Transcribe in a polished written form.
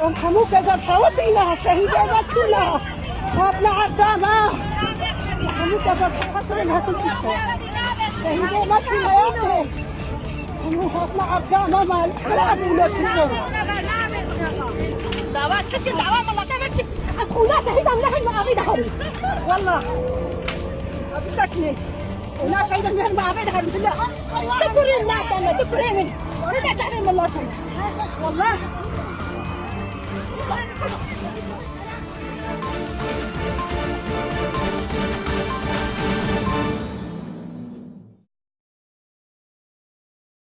ام حمو كذا بشوتينا شهيدة ما هاتنا عدانا حمو كذا بشوتينا شهيدة ما تشونا حمو هاتنا عدانا ما خلاب ولا دعوة شتي دعوة والله تمت أخونا شهيدة ولا ما أبي دحري والله أبي سكني ولا شهيدة ما أبي دحري بالله تكرين ما تكرين من ولا تعلم الله والله.